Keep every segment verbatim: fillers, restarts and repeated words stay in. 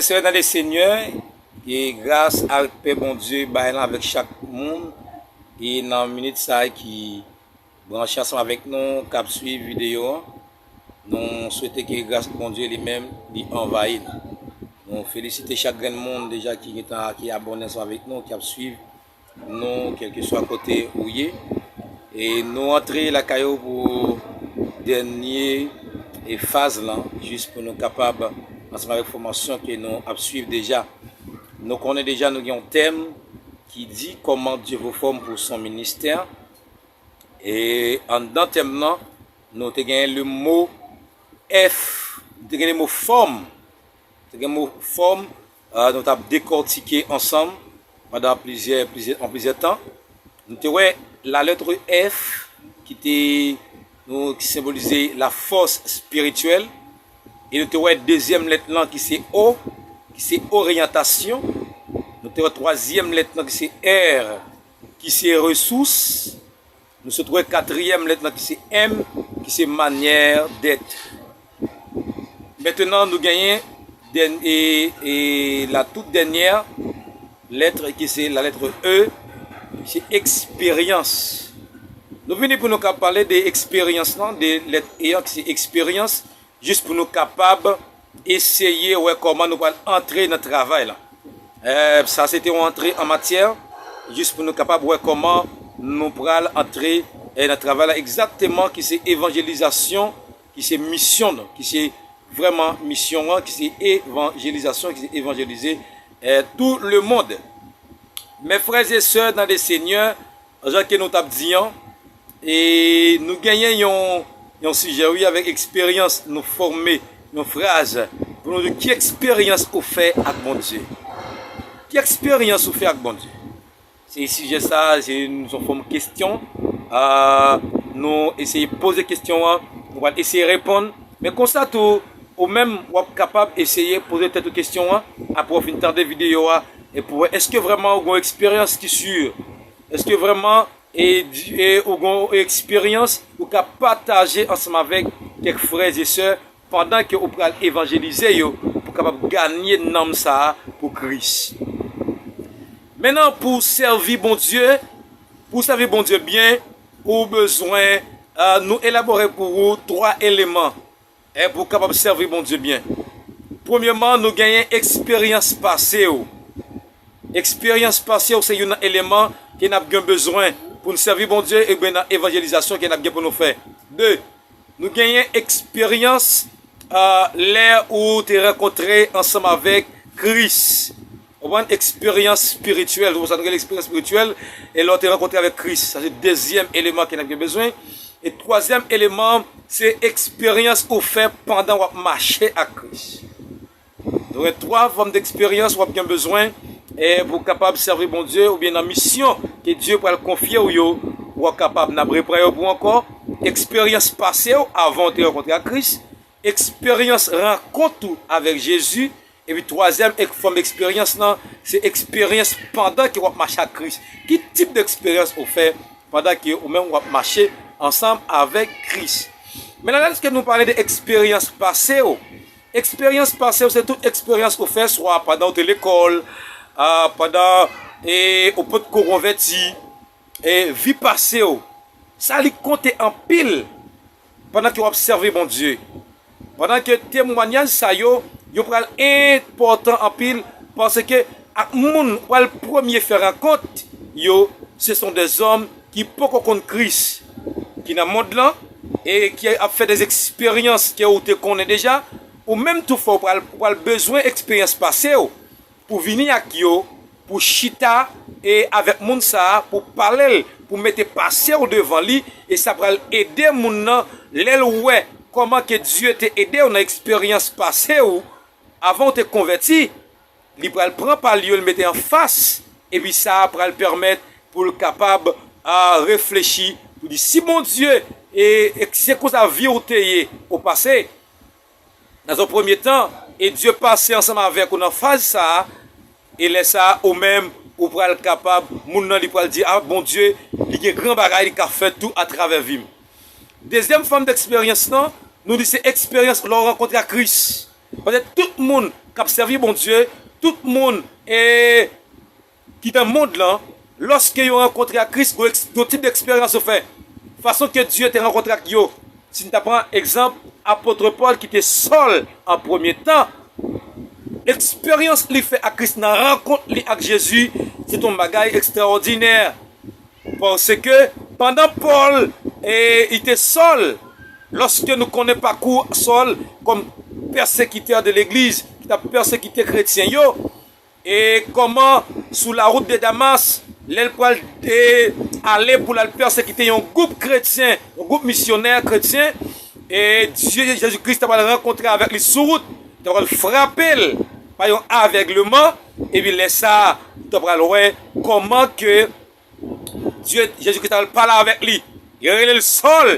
Sè nan le Senyè, e gras ak pè Bondye bay lan avèk chak moun, e nan minit sa a ki branche ansanm avèk nou, k ap swiv videyo an, nou swete ke gras Bondye li menm, li anvayi nou. Nou felisite chak grenn moun deja ki gentan, ki abòne ansanm avèk nou, k ap swiv nou, kèlkeswa kote ou ye. E nou antre lakay ou pou dènye, e, faz lan, jis pou nou kapab, ansanm avèk fòmasyon ke nou ap swiv deja. Nou konnen deja nou gen yon tèm ki di comment Dieu vous forme pour son ministère. E anndan tèm nan, nou te gen le mo F, nou te gen le mo forme. Te gen mo fòm, ah, nou t ap dekòtike ansanm pandan plizyè, plizyè, an plizyè tan. Nou te wè lalèt F ki te, nou, ki senbolize lafòs espirityèl. E nou te wè dezyèm lèt lan ki se O, ki se oryantasyon. Nou te wè twazyèm lèt lan ki se R, ki se resous. Nou sot wè katriyèm lèt lan ki se M, ki se manyè dèt. Mentenan, nou genyen dèn-, e, e la tout dènyè lèt ki se lalèt E, ki se eksperyans. Nou vini pou nou ka pale de eksperyans lan, de lèt E an ki se eksperyans, jis pou nou kapab eseye wè kòman nou pral antre nan travay la. Eh, sa se te yon antre an matyè, jis pou nou kapab wè kòman nou pral antre, eh, nan travay la egzakteman, ki se evanjelizasyon, ki se misyon nou, ki se vrèman misyon an, ki se evanjelizasyon, ki se evanjelize, eh, tout le monde. Mes frères et sœurs dans le Seigneur, jan ke nou t ap di an, e nou genyen yon, yon sijè, wi, avèk eksperyans, nou fòme yon fraz pou nou di, ki eksperyans ou fè ak Bondye? Ki eksperyans ou fè ak Bondye? Se sijè sa, se yon fòm kesyon. Ah, nou eseye poze kesyon an, nou pral eseye reponn. Men konsa tou, ou menm, w ap kapab eseye poze tèt ou kesyon an, apre w fin tande videyo a, e pou wè, èske vrèman ou gen yon eksperyans ki si? Èske vrèman, e, di-, e ou gen yon eksperyans ou ka pataje ansanm avèk kèk frè e sè pandan ke ou pral evanjelize yo, pou kapab ganye nanm sa a pou Kris? Mentnan, pou sèvi Bondye, pou sèvi Bondye byen, ou bezwen, eh, nou elabore pou ou twa eleman, eh, pou w kapab sèvi Bondye byen. Premyèman, nou genyen eksperyans pase w. Eksperyans pase w se youn nan eleman ke n ap gen bezwen pou n sèvi Bondye, ebyen nan evanjelizasyon ke n ap gen pou nou fè. De, nou genyen eksperyans, ah, lè ou te rankontre ansanm avèk Kris. Ou konprann? Eksperyans espirityèl. Se pou sa nou rele eksperyans espirityèl, e lè w te rankontre avèk Kris. Sa se dezyèm eleman ke n ap gen bezwen. E twazyèm eleman, se eksperyans ou fè pandan w ap mache ak Kris. Donk, twa fòm deksperyans w ap gen bezwen, e pou w kapab sèvi Bondye oubyen nan misyon ke Dye pral konfye w yo, w ap kapab, n ap repran yo pou ankò. Eksperyans pase w avan w te rankontre ak Kris, eksperyans rankont ou avèk Jezi, epi twazyèm ek-, fòm eksperyans lan, se eksperyans pandan ke w ap mache ak Kris. Ki tip deksperyans ou fè pandan ke ou menm w ap mache ansanm avèk Kris? Men lè, lèske nou pale de eksperyans pase w, eksperyans pase w se tout eksperyans ou fè, swa pandan w te lekòl, ah, pandan, e, ou potko konvèti, e, vi pase w. Sa li konte anpil pandan ke w ap sèvi Bondye. Pandan ke temwayaj sa yo, yo pral enpòtan anpil, paske ak moun w al premye fè rankont yo, se son dè zòm ki poko konn Kris, ki nan mond lan, e ki ap fè dè eksperyans ke ou te konnen deja, ou menm tou fò w pral, pral bezwen eksperyans pase w pou vini ak yo, pou chita e avèk moun sa a, pou pale l, pou mete pase w devan li, e sa pral ede moun nan, lè l wè kòman ke Dye te ede w nan eksperyans pase w, avan w te konvèti, li pral pran pa l yo, l mete anfas, epi sa a pral pèmèt pou l kapab, a, reflechi, pou di, si Bondye, e, e se konsa vi w te ye o pase, nan yon premye tan, e Dye pase ansanm avèk ou nan faz sa a, e lè sa a, ou menm, ou pral kapab, moun nan li pral di, a, Bondye, li gen gran bagay li ka fè tou atravè vi m. Dezyèm fòm deksperyans lan, nou di se eksperyans lè w rankontre ak Kris. Paske tout moun k ap sèvi Bondye, tout moun e ki nan mond lan, lòske yo rankontre ak Kris, gon eks- gon tip de eksperyans yo fè. Fason ke Dye te rankontre ak yo. Si n ta pran egzanp apot Pòl ki te Sòl an premye tan, eksperyans li fè ak Kris nan rankont li ak Jezi, se t yon bagay ekstraòdinè. Paske pandan Pòl e, li te Sòl, lòske nou konnen pakou Sòl kòm pèsekitè de legliz, ki t ap pèsekite kretyen yo, e kòman sou la wout de Damas, lè l pral e, ale pou l al pèsekite yon gwoup kretyen, yon gwoup misyonè kretyen, e Dye Jezi Kris ta pral rankontre avèk li sou wout, ta pral frape l pa yon avègleman, epi lè sa a, ta pral wè kòman ke Dye, Jezi Kris ta pral pale avèk li. Li rele l Sòl.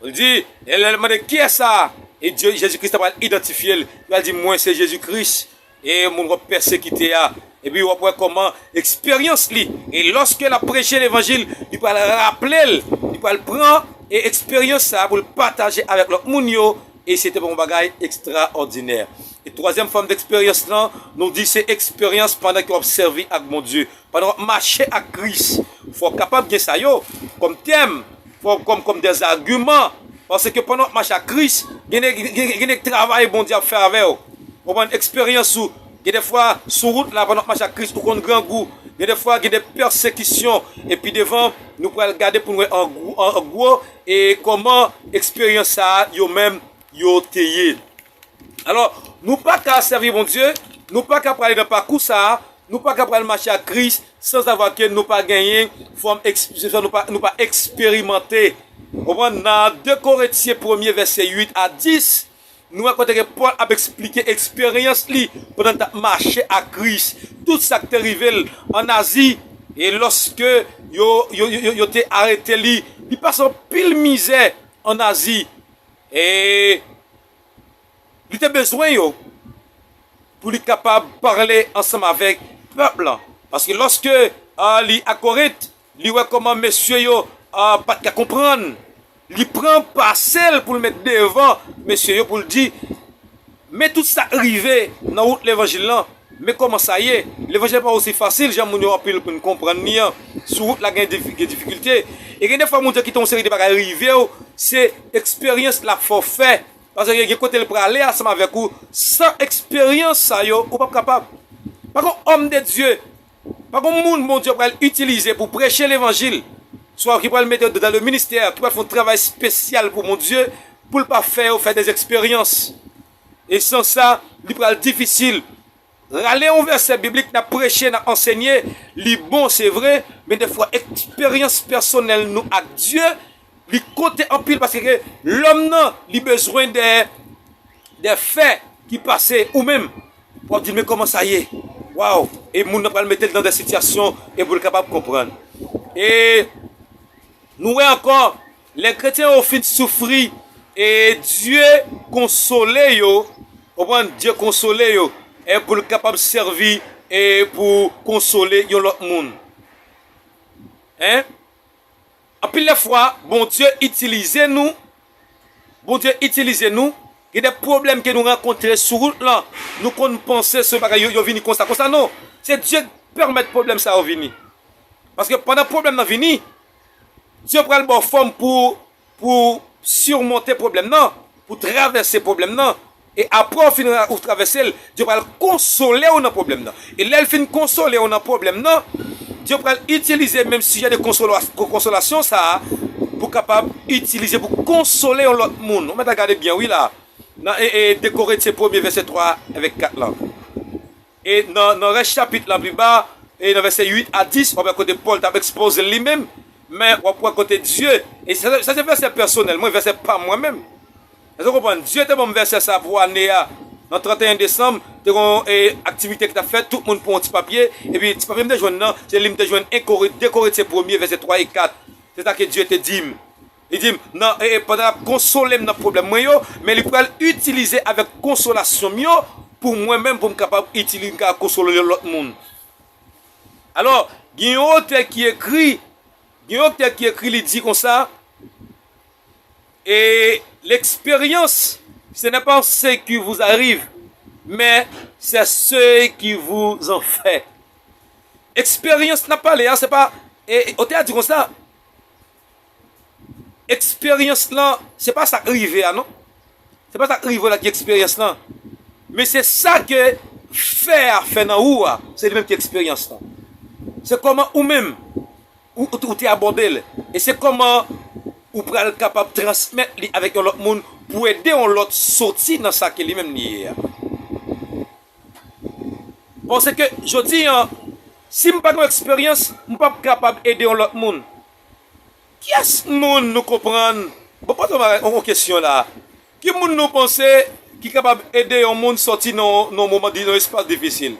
Li di, e lè l mande, "Kiyès sa a?" E Dye, Jezi Kris ta pral idantifye l. Li pral di, "Mwen se Jezi Kris." E moun w ap pèsekite a. Epi w ap wè kòman eksperyans li. E lòske l ap preche levanjil, li pral raple l, li pral pran e eksperyans sa a pou l pataje avèk lòt moun yo. E se te yon bagay ekstraòdinè. E twazyèm fòm de eksperyans lan, nou di se eksperyans pandan ke w ap sèvi ak Bondye. Pandan w ap mache ak Kris, fò w kapab gen sa yo kòm tèm, fò kòm, kòm dèzagiman. Paske pandan w ap mache ak Kris, gen de, gen, gen de travay Bondye ap fè avè w. Ou konprann eksperyans ou. Gen de fwa, sou wout la, pandan w ap mache ak Kris, ou konn grangou. Gen de fwa, gen de pèsekisyon. Epi devan, nou pral gade pou n wè an gwo, an, an gwo, e kòman eksperyans sa a, yo menm, yo te ye. Alò, nou pa ka sèvi Bondye, nou pa ka prale nan pakou sa a, nou pa ka pral mache ak Kris sansavwa ke nou pa genyen fòm eksp- nou pa, nou pa eksperimante. Ou konprann? Nan de Korentyen premye vèsè uit a dis, nou wè kote ke Pòl ap eksplike eksperyans li pandan l t ap mache ak Kris. Tout sa k te rive l ann Azi, e lòske yo, yo, yo, yo, yo te arete li, li pase anpil mizè ann Azi. E li te bezwen yo pou li kapab pale ansanm avèk pèp lan. Paske lòske ah, li a Korent, li wè kòman mesye yo ah, pa t ka konprann. Li pran pase l pou l met devan mesye yo pou l di, "Men tout sa k rive nan wout levanjil lan, men kòman sa ye." Levanjil pa osi fasil jan moun yo anpil konn konprann li an. Sou wout la gen difi- gen difikilte. E gen de fwa moun yo kite yon seri de bagay rive w, se eksperyans l ap fè w fè. Paske gen kote l prale ansanm avèk ou, san eksperyans sa yo, ou p ap kapab. Pa gon òm de Dye, pa gon moun Bondye pral itilize pou preche levanjil, swa ki pral mete yo dan le ministè, ki pral fè yon travay espesyal pou Bondye, pou l pa fè yo fè de eksperyans. E san sa, li pral difisil. Rale yon vèsè biblik n ap preche, n ap ansenye, li bon, se vre, men defwa eksperyans pèsonèl nou ak Dye, li konte anpil paske lòm nan, li bezwen de, de fè ki pase ou menm. W ap di, "Men kòman sa ye?" Waw! E moun nan pral mete l nan de sitiyasyon e pou l kapab konprann. E nou wè ankò, lè kretyen yo fin soufri, e Dye konsole yo, konprann, Dye konsole yo, e pou l kapab sèvi e pou konsole yon lòt moun. Hein? Anpil de fwa, Bondye itilize nou, Bondye itilize nou, gen de pwoblèm ke nou rankontre sou wout lan, nou konn panse se bagay yo, yo vini konsa, konsa, non. Se Dye k pèmèt pwoblèm sa yo vini. Paske pandan pwoblèm nan vini, Dye pral ba w fòm pou, pou simonte pwoblèm nan, pou travèse pwoblèm nan. E apre w fin ra- ou travèse l, Dye pral konsole w nan pwoblèm nan. E lè l fin konsole w nan pwoblèm nan, Dye pral itilize menm sijè de konsola- konsolasyon sa a pou kapab itilize pou konsole yon lòt moun. Ou mèt al gade byen, wi, la. Nan e, e, de Korentyen premye vèsè twa avèk kat lan. E nan, nan rès chapit lan pi ba, e nan vèsè uit a dis, w ap wè kote Pòl t ap ekspoze l li menm, men w ap wè kote Dye, e sa, sa se vèsè pèsonèl mwen, vèsè pa mwen menm. Èske w konprann? Dye te ban m vèsè sa pou ane a. Nan trannteyen desanm, te gen yon e, aktivite ki t ap fèt, tout moun pran yon ti papye, epi ti papye m te jwenn nan, se li m te jwenn en Korent, de Korentyen premye, vèsè twa e kat. Se sa ke Dye te di m. Li di m, nan, e, e, pandan l ap konsole m nan pwoblèm mwen yo, men li pral itilize avèk konsolasyon m yo pou mwen menm, pou m kapab itilize, m kapab konsole yon lòt moun. Alò, gen yon otè ki ekri, gen yon otè ki ekri, li di konsa, e l'expérience, ce n'est pas ce qui vous arrive, mais c'est ceux qui vous en fait. Eksperyans n ap pale a, se pa, e, e, ou te a di konsa, eksperyans lan, se pa sa k rive a, non. Se pa sa k rive w la ki eksperyans lan. Men se sa ke fè a fè nan ou a, se li menm ki eksperyans lan. Se kòman ou menm, ou, ou, ou te abòde l. E se kòman ou pral kapab transmèt li avèk yon lòt moun pou ede yon lòt soti nan sa ke li menm li ye a. Paske jodi an, si m pa gen eksperyans, m p ap kapab ede yon lòt moun. Kiyès moun nou konprann? Bon, poze yon bagay, yon kesyon la. Ki moun nou panse ki kapab ede yon moun sòti nan, nan yon moman, nan yon espas difisil?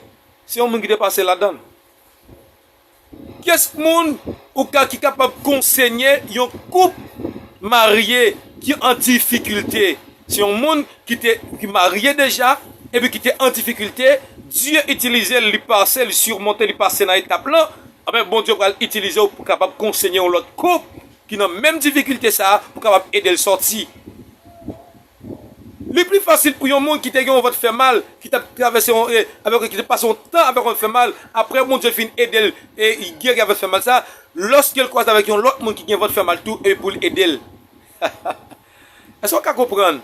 Se yon moun ki te pase ladan l. Kiyès moun ou ka, ki kapab konsenye yon koup marye ki an difikilte? Se yon moun ki te, ki marye deja, epi ki te an difikilte, Dye itilize l, li pase, li simonte, li pase nan etap lan. Anben, Bondye pral itilize w pou kapab konsenye yon lòt koup ki nan menm difikilte sa a, pou kapab ede l sòti. Li pli fasil pou yon moun ki te gen yon vant fè mal, ki t ap travèse yon, e, avèk, ki te pase yon tan avèk yon vant fè mal, apre Bondye fin ede l, e li geri avèk fè mal sa, lòske l kwaze avèk yon lòt moun ki gen vant fè mal tou, e pou l ede l. Èske w ka konprann?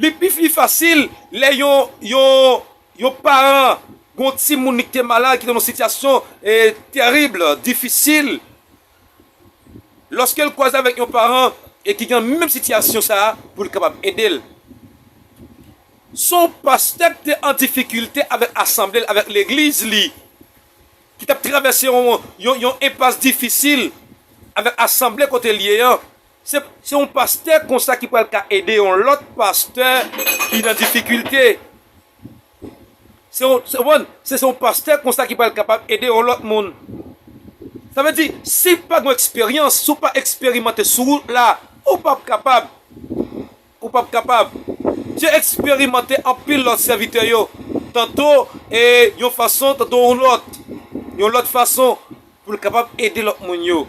Li pi, pi fasil lè yon, yon, yon paran gen yon timoun li ki te malad, ki te nan yon sitiyasyon, e, terib, difisil. Lòske l kwaze avèk yon paran e ki gen menm sitiyasyon sa a, pou l kapab ede l. Se yon pastè ki te an difikilte avèk asanble l, avèk legliz li, ki t ap travèse yon, yon, yon enpas difisil avèk asanble kote l ye an. Se, se yon pastè konsa ki pral ka ede yon lòt pastè ki nan difikilte. Se yon, se, bon, se, se yon pastè konsa ki pral kapab ede yon lòt moun. Sa vle di, si w pa gen eksperyans, si w pa eksperimante sou wout la, ou p ap kapab. Ou p ap kapab. Dye eksperimante anpil lòt sèvitè yo. Tanto, e, yon fason, tanto yon lòt. Yon lòt fason pou l kapab ede lòt moun yo.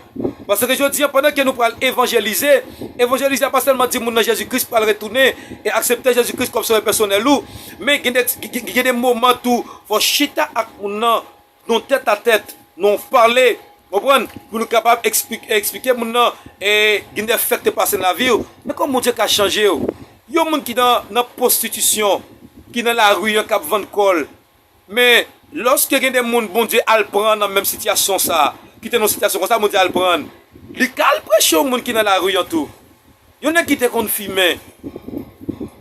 Paske jodi a, pandan ke nou pral evanjelize, evanjelize a pa sèlman di moun nan Jezi Kris pral retounen e aksepte Jezi Kris kòm sovè pèsonèl ou, men gen de, gen, gen de moman tou, fò w chita ak moun nan, nan tèt a tèt, nan pale, konprann, pou nou kapab eksplik-, eksplike moun nan, e gen de fè k te pase nan lavi w, men kòman Bondye ka chanje w. Yon moun ki nan, nan pwostitisyon, ki nan lari an, k ap vann kò l, men lòske gen de moun Bondye al pran nan menm sitiyasyon sa a, ki te nan yon sitiyasyon konsa, Bondye al pran, li ka al preche yon moun ki nan lari an tou. Yon nèg ki te konn fimen,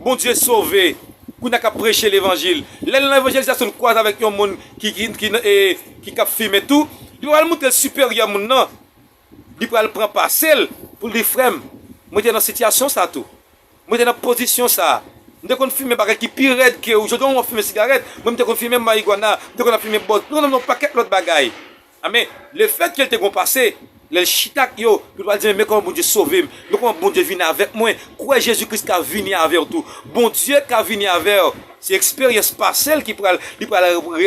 Bondye sove, kounye a k ap preche levanjil. Lè l nan evanjelizasyon, l kwaze avèk yon moun ki, ki, ki, e, ki, k ap fimen tou, li pral montre l siperyè moun nan. Li pral pran pase l pou l di, "Frè m, mwen te nan sitiyasyon sa tou. Mwen te nan pozisyon sa. M te konn fimen bagay ki pi rèd ke ou. Jodi a, w ap fimen sigarèt. Mwen, m te konn fimen marigwana. M te konn ap fimen bòz. M te konn ap nan yon pakèt lòt bagay." Amen. Lefètke l te gon pase, lè l chita ak yo, pou l pral di, "Men, men kòman Bondye sove m. Men kòman Bondye vini avèk mwen." Kwè Jezi Kris ka vini avè w tou. Bondye ka vini avè w. Se eksperyans pase l ki pral, li pral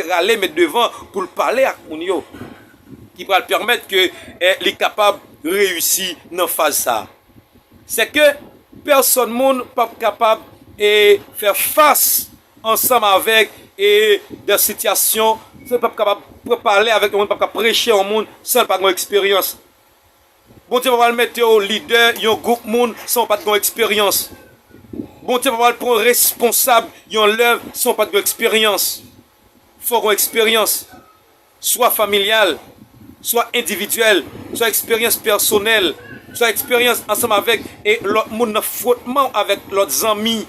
rale met devan pou l pale ak moun yo, ki pral pèmèt ke, eh, li kapab reyisi nan faz sa a. Se ke pèsòn moun p ap kapab, e, fè fas ansanm avèk, e, de sitiyasyon, se p ap kapab pale avèk yon moun, p ap kapab preche yon moun san l pa gen eksperyans. Bondye pa pral mete w lidè yon gwoup moun san w pa t gen eksperyans. Bondye pa pral pran w responsab yon lèv san w pa t gen eksperyans. Fò w gen eksperyans. Swa familyal, swa endividyèl, swa eksperyans pèsonèl, swa eksperyans ansanm avèk, e, lòt moun nan, frotman w avèk lòt zanmi.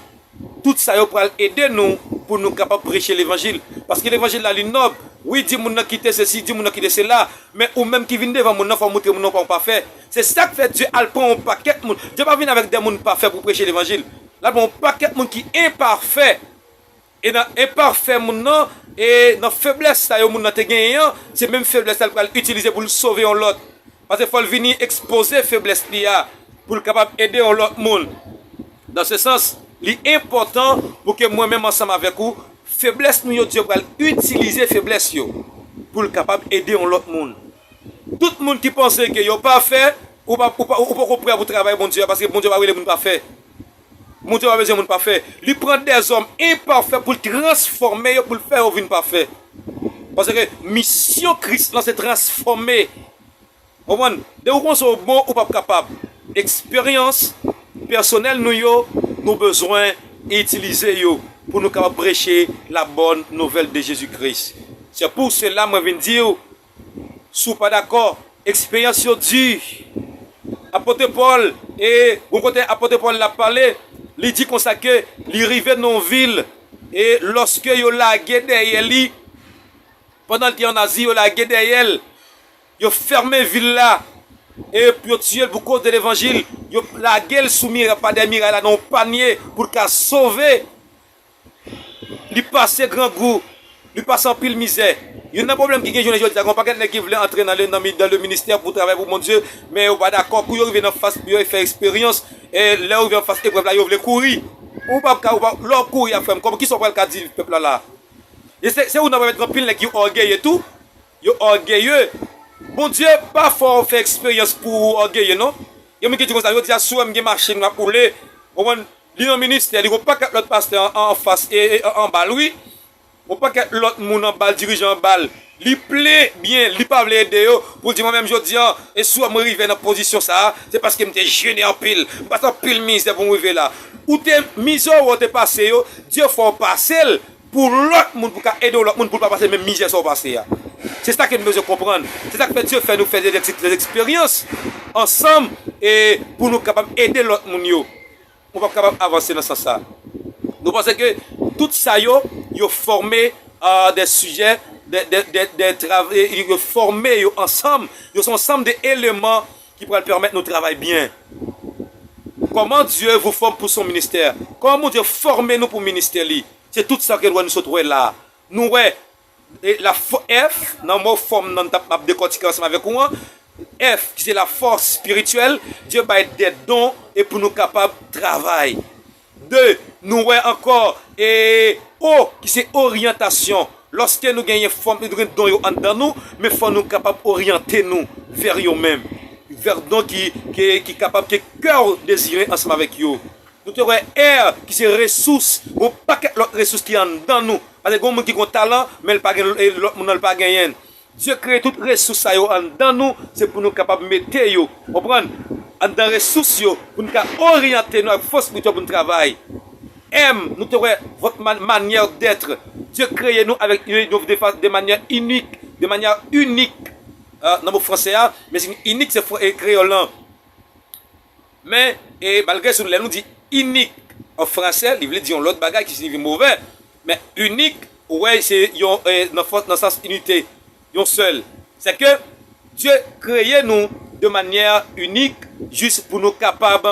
Tout sa yo pral ede nou pou nou kapab preche levanjil. Paske levanjil la, li nòb. Wi, di moun nan kite sesi, di moun nan kite sela, men ou menm ki vin devan moun nan, fò w montre moun nan w pa yon pafè. Se sa k fè Dye al pran yon pakèt moun. Dye pa vin avèk de moun pafè pou preche levanjil. L al pran yon pakèt moun ki enpafè. E nan enpafè moun nan, e nan feblès sa yo moun nan te genyen an, se menm feblès la l pral itilize pou l sove yon lòt. Paske fò l vini ekspoze feblès li a, pou l kapab ede yon lòt moun. Dans ce sens, li enpòtan pou ke mwen menm ansanm avèk ou, feblès nou yo, Dye pral itilize feblès yo pou l kapab ede yon lòt moun. Tout moun ki panse ke yo pafè, ou pa, ou pa, ou poko prè pou travay Bondye a, paske Bondye pa rele moun pafè. Bondye pa bezwen moun pafè. Li pran dèzòm enpafè pou l transfòme yo, pou l fè yo vin pafè. Paske misyon Kris lan se transfòme. Konprann? Depi w konn se w bon, ou p ap kapab. Eksperyans pèsonèl nou yo, nou bezwen itilize yo pou nou kapab preche la bonne nouvelle de Jésus-Christ. Se pou sela mwen vin di w, si w pa dakò, eksperyans yo di. Apot Pòl, e gon kote apot Pòl la pale, li di konsa ke li rive nan yon vil, e lòske yo lage dèyè li, pandan l te ann Azi, yo lage dèyè l, yo fèmen vil la, e pou yo tiye l pou koz de levanjil, yo lage l sou miray, pa dèyè miray la, nan yon panye, pou l ka sove. Li pase grangou, li pase anpil mizè. Youn nan pwoblèm ki gen jounen jodi a, gen yon pakèt nèg ki vle antre nan le, nan mi-, dans le ministère pou travay pou Bondye, men yo pa dakò. Kou yo rive nan fas pou yo fè eksperyans, e lè yo rive an fas eprèv la, yo vle kouri. Ou p ap ka, ou pa, lè w kouri a, frè m, kòman, kisa w pral ka di pèp la la? E se, se ou nan pèmèt anpil nèg yo ògeye tou. Yo ògeye. Bondye pa fè w fè eksperyans pou w ògeye, non. Gen moun ki di konsa, jodi a, si w wè m gen machin, m ap woule, w konprann, li nan ministè, li gon pakèt lòt pastè an, an, anfas, e, e, an, anba l, wi. Gon pakèt lòt moun anba l, dirijan anba l. Li plen byen, li pa vle ede yo, pou l di, mwen menm, jodi a, e si w wè mwen rive nan pozisyon sa a, se paske m te jene anpil, m pase anpil mizè pou m rive la. Ou te, mizè w wè w te pase yo, Dye fè w pase l, pou lòt moun, pou ka ede yon lòt moun, pou l pa pase menm mizè sa w pase a. Se sa ke nou bezwen konprann. Se sa k fè Dye fè nou fè de, de, de eksperyans ansanm, e pou nou kapab ede lòt moun yo. Nou p ap kapab avanse nan sans sa. Nou panse ke tout sa yo, yo fòme, euh, des sujets, des, des, des, des trav-, e, yo fòme yo ansanm. Yo se yon ansanm de eleman ki pral pèmèt nou travay byen. Comment Dieu vous forme pour son ministère? Kòman Bondye fòme nou pou ministè li? Se tout sa ke nou wè, nou sot wè la. Nou wè, e la fò-, F, nan mo fòm nan, n t ap, m ap dekòtike ansanm avèk ou an. F, ki se la force spirituelle, Dye bay de don e pou nou kapab travay. De, nou wè ankò, e O, ki se oryantasyon. Lòske nou genyen fòm, nou gen don yo anndan nou, men fò nou kapab oryante nou vè yo menm. Vè don ki, ki, ki kapab, ke kè w dezire ansanm avèk yo. Nou te wè R, ki se resous, gon pakèt lòt resous ki anndan nou. Paske gon moun ki gon talan, men l pa gen, e lòt moun nan l pa genyen. Dye kreye tout resous sa yo anndan nou, se pou nou kapab mete yo, konprann? Anndan resous yo, pou nou ka oryante nou ak fòs espirityèl pou nou travay. M, nou te wè votre man-, manière d'être. Dye kreye nou avèk, de, de, de fa-, de manière unique, de manière unique, euh, nan mo fransè a, men inik se fr-, e kreyòl lan. Men, e malgre si lè nou di inik an fransè, li vle di yon lòt bagay ki siyifi movè. Men inik, ou wè, se yon, e, nan fòs, nan sans inite, yon sèl. Se ke Dye kreye nou de manyè inik, jis pou nou kapab,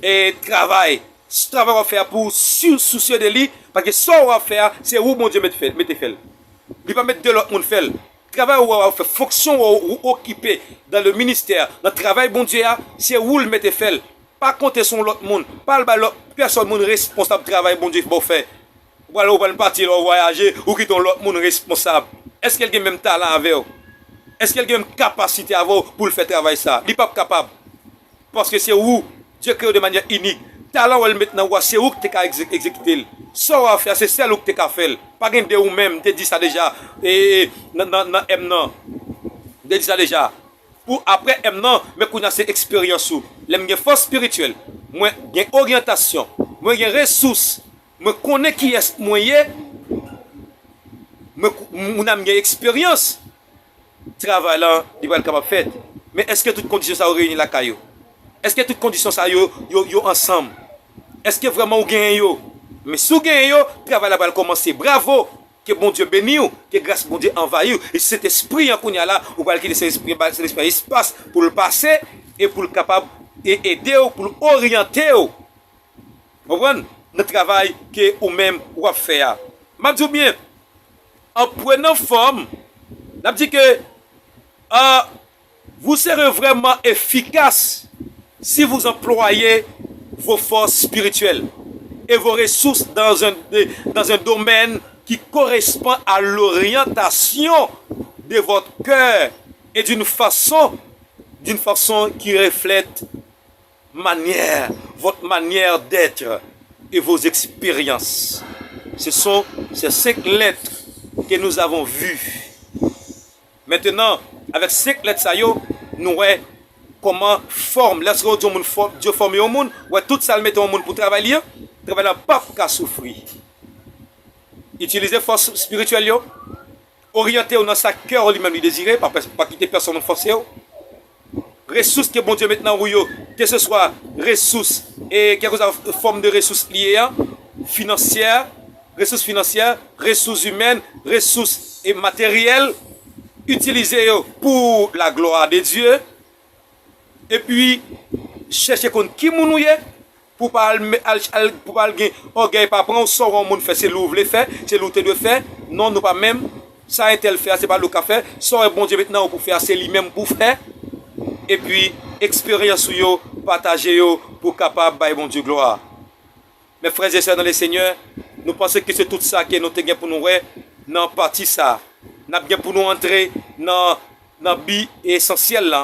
e, travay. Travay w ap fè a pou w si-, sousye de li, paske sa w ap fè a, se ou Bondye mete fè, mete fè l. Li pa met de lòt moun fè l. Travay ou w ap fè, fonksyon ou w okipe dans le ministère, nan travay Bondye a, se ou l mete fè l. Pa konte sou yon lòt moun. Pa al bay lòt pèsòn moun responsab travay Bondye ba w fè. Ou pral, ou pral pati lè w vwayaje, ou kite yon lòt moun responsab. Èske l gen menm talan avè w? Èske l gen menm kapasite avè w pou l fè travay sa? Li p ap kapab. Paske se ou, Dye kreye w de manyè inik. Talan w wè l met nan ou a, se ou ki te ka egze-, egzekite l. Sa w ap fè a, se sèl ou ki te ka fè l. Pa gen de ou menm, m te di sa deja, e, nan, nan, nan M nan. M te di sa deja. Pou apre M nan, men kounye a se eksperyans ou. Lè m gen fòs espirityèl, mwen gen oryantasyon, mwen gen resous, mwen konnen kiyès mwen ye, mwen, moun nan m gen eksperyans. Travay la, li pral kapab fèt. Men èske tout kondisyon sa yo reyini lakay ou? Èske tout kondisyon sa yo, yo, yo ansanm? Èske vrèman ou genyen yo? Men si w genyen yo, travay la pral kòmanse. Bravo! Ke Bondye beni w, ke gras Bondye anvayi w. E Sentespri an kounye a la, ou pral kite Sentespri, Sentespri an espas pou l pase e pou l kapab e ede w, pou l oryante w. Konprann? Nan travay ke ou menm w ap fè a. M ap di w byen, en prenant forme, n ap di ke, euh, vous serez vraiment efficace si vous employez vos forces spirituelles et vos ressources dans un, dans un domaine qui correspond à l'orientation de votre cœur et d'une façon, d'une façon qui reflète manière, votre manière d'être. et vos expériences. Ce sont ces cinq lettres que nous avons vues. Maintenant, avec cinq lettres sa yo, nou wè kòman fòm, lèske ou di yon moun fòm, Dye fòme yon moun, wè tout sa l mete yon moun pou travay li an, travay la p ap ka soufri. Itilize fòs espirityèl yo, oryante w nan sa kè w li menm li dezire, pa, pa kite pèsonn fòse w. Resous ke Bondye met nan ou yo, ke se swa resous, e kèlkeswa fòm de resous li ye an, finansyè, resous finansyè, resous imèn, resous e materyèl, itilize yo pou la glwa de Dye, epi chèche konn ki moun ou ye, pou pa al, al, al, pou pa al gen ògèy pa pran w, sa w wè yon moun fè, se li w vle fè, se li w te dwe fè. Non, nou pa menm. Sa entèl fè a, se pa li w ka fè. Sa w wè Bondye met nan ou pou fè a, se li menm pou fè. Epi, eksperyans ou yo, pataje yo pou kapab bay Bondye glwa. Men frè e sè nan le Senyè, nou panse ke se tout sa ke nou te gen pou nou wè nan pati sa. N ap gen pou nou antre nan, nan bi esansyèl la,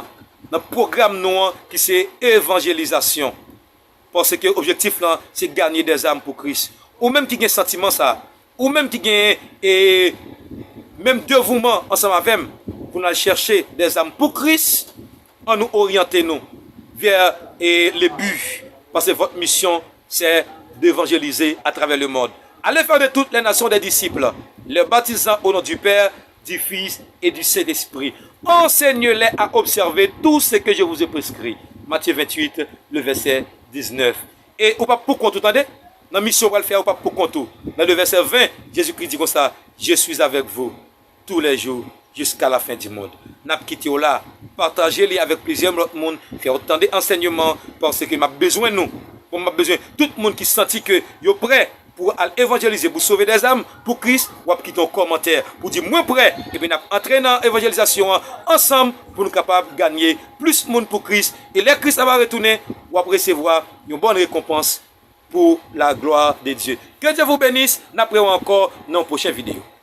nan pwogram nou an ki se evanjelizasyon. Paske objektif lan se ganye dèzam pou Kris. Ou menm ki gen santiman sa, ou menm ki gen e, menm devouman ansanm avè m pou n al chèche dèzam pou Kris, ann nou oryante nou vè e, le bi. Paske votre mission c'est d'évangéliser à travers le monde. Allez faire de toutes les nations des disciples, les baptisant au nom du Père, du Fils et du Saint-Esprit. Enseignez-les à observer tout ce que je vous ai prescrit. Matthieu vingt-huit, le verset dix-neuf. E ou p ap pou kont ou, tande. Nan misyon w pral fè a, ou p ap pou kont ou. Nan le verset vingt, Jezikri di konsa, Je suis avec vous tous les jours jusqu'à la fin du monde. N ap kite w la, pataje li avèk plizyè lòt moun, fè yo tande ansèyman, paske m ap bezwen nou. Bon, m ap bezwen tout moun ki santi ke yo prè pou al evanjelize, pou sove dèzam pou Kris, w ap kite yon kòmantè pou di, "Mwen prè." Epi n ap antre nan evanjelizasyon an ansanm pou nou kapab ganye plis moun pou Kris. E lè Kris la va retounen, w ap resevwa yon bòn rekonpans pour la gloire de Dieu. Que Dieu vous bénisse. N ap wè ankò nan yon pwochen videyo.